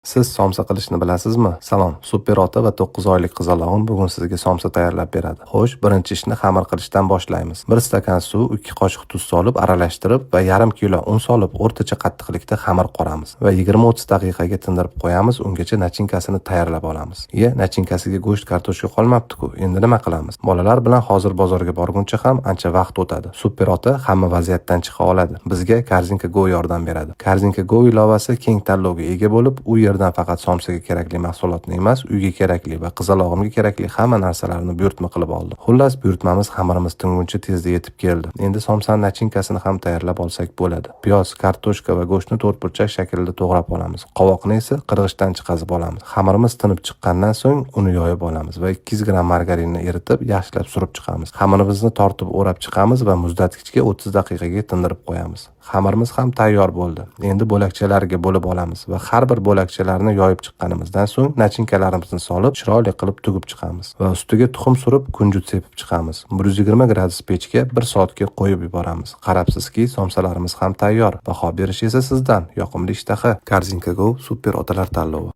Siz somsa qilishni bilasizmi? Salom, super ota va 9 oylik qizalog'im bugun sizga somsa tayyorlab beradi. Xo'sh, birinchi ishni xamir qilishdan boshlaymiz. 1 stakan suv, 2 qoshiq tuz solib aralashtirib va yarim kilo un solib o'rtacha qattiqlikda xamir qoramiz va 20-30 daqiqaga tindirib qo'yamiz. Ungacha начинка sini tayyorlab olamiz. Iye, начинка siga go'sht, kartoshka qolmabdi-ku. Endi nima qilamiz? Bolalar bilan hozir bozorga borguncha ham ancha vaqt o'tadi. Super ota hamma vaziyatdan chiqa oladi. Bizga Korzinka Go yordam beradi. Korzinka Go ilovasi keng tanlovga ega bo'lib, u yerdan faqat somsaga kerakli mahsulotni emas, uyga kerakli va qizalog'imga kerakli hamma narsalarni buyurtma qilib oldim. Xullas, buyurtmamiz xamirimiz tinguncha tezda yetib keldi. Endi somsani начинка sini ham tayyorlab olsak bo'ladi. Piyoz, kartoshka va go'shtni to'rtburchak shaklida to'g'rab olamiz. Qovoqni esa qirg'ichdan chiqazib olamiz. Xamirimiz tinib chiqqandan so'ng uni yoyib olamiz va 200 gramm margarinni eritib, yaxshilab surib chiqamiz. Xamirimizni tortib o'rab chiqamiz va muzlatgichga 30 daqiqaga tindirib qo'yamiz. Xamirimiz ham tayyor bo'ldi. Endi bo'lakchalarga bo'lib olamiz va har bir bo'lakchalarni yoyib chiqqanimizdan so'ng начинка larimizni solib, chiroyli qilib tugib chiqamiz va ustiga tuxum surib, kunjut sepib chiqamiz. 120 gradus pechga 1 soatga qo'yib yuboramiz. Qarabsizki, somsalarimiz ham tayyor. Baho berish esa sizdan. Yoqimli ishtaha. Korzinka Go super otalar tanlovi.